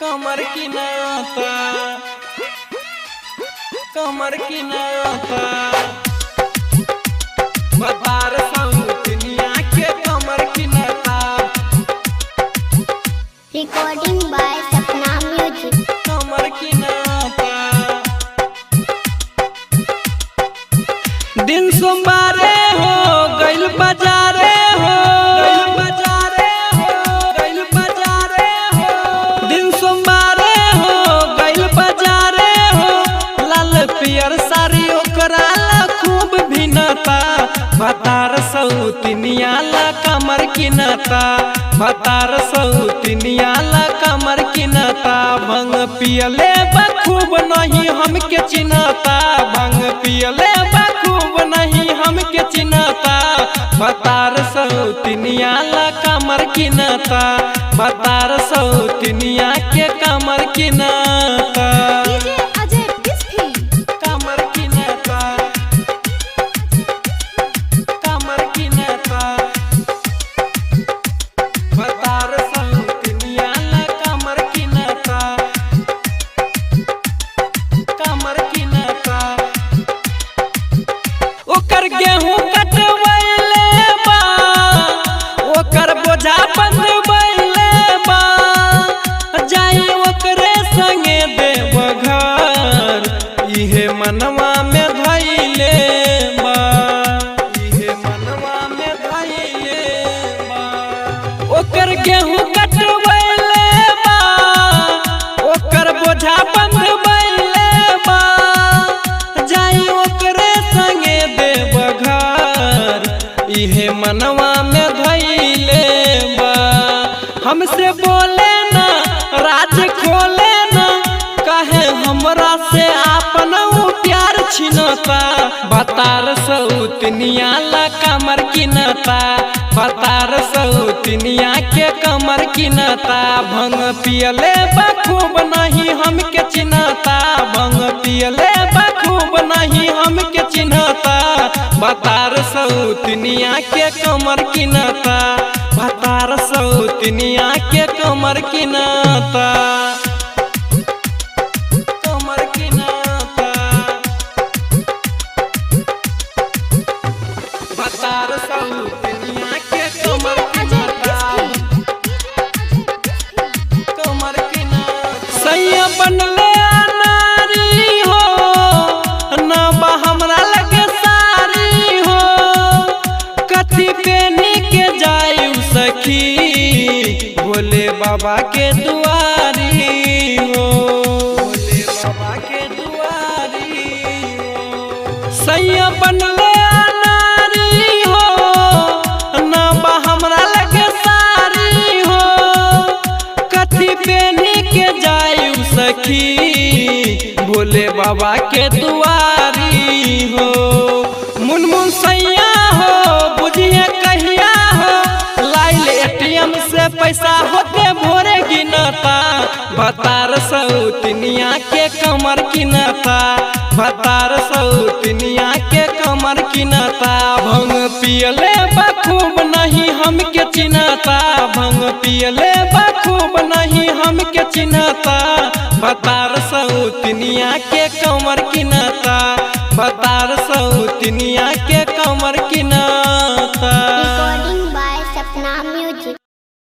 कमर किनाता, कमर किनाता, भतार सौतनिया के कमर किनाता। Recording by Sapna Music. कमर किनाता। दिन सोमवारे हो गइल बाजारे हो, गइल बाजारे हो, गइल बाजारे हो। दिन सोमवारे हो गइल बाजारे हो, लाल पियर साड़ी ओकरा ला खूब भिनता। भतार सौतनिया ला कमर किनता, भतार सौतनिया ला कमर किनता। भंग पियले बखूब नहीं हमके चिन्हता, भंग पियले बखूब नहीं हमके चिन्हता। भतार सौतनिया ला कमर किनता, भतार सौतनिया के कमर किनता। डीजे अजय बिस्फी। कमर किनता, कमर किनता, भतार सौतनिया ला कमर किनता, कमर किनता। ओकर गेहूं कटवैले बा, ओकर बोझा बंधवैले बा, जाई ओकरे संगे देव घर, इहे मनवा में धैले बा, इहे मनवा में धैले बा। ओकर गेहूं कटवैले बा, ओकर बोझा बंधवैले बा, जाई ओकरे संगे देव घर, इहे मनवा में धैले बा। हमसे बोले ना राज खोले ना, काहे हमरा से आपन ऊ प्यार छिनता। भतार सौतनिया ला कमर किनता, भतार सौतनिया के कमर किनता। भंग पियले बखूब नहीं हमके चिन्हता, भंग पियले बखूब नहीं हमके चिन्हता। भतार सौतनिया के कमर किनता, भतार सौतनिया के कमर किनता, कमर किनता, भतार सौतनिया के डीजे कमर अजय किनता, बिस्फी। कमर किनता। सैया बनले अनारी हो, ना बा हमरा लगे सारी हो, कथी पेनी के जायु सखी भोले बाबा के दुआरी हो, भोले बाबा के दुआरी हो। सैया बनले अनारी हो, ना बा हमरा लगे सारी हो, कथी पेनी के जायु सखी भोले बाबा के दुआरी हो। मुनमुन सैया हो बुझिए कहिया हो, लाइल एटीएम से पैसा होते भोरे गिनता। भतार सौतनिया के कमर किनता, भतार सौतनिया के कमर किनता। भंग पियले बखूब नहीं हमके चिन्हता, भंग पियले बखूब नहीं हमके चिन्हता। भतार सौतनिया के कमर किनता, भतार सौतनिया के कमर किनता।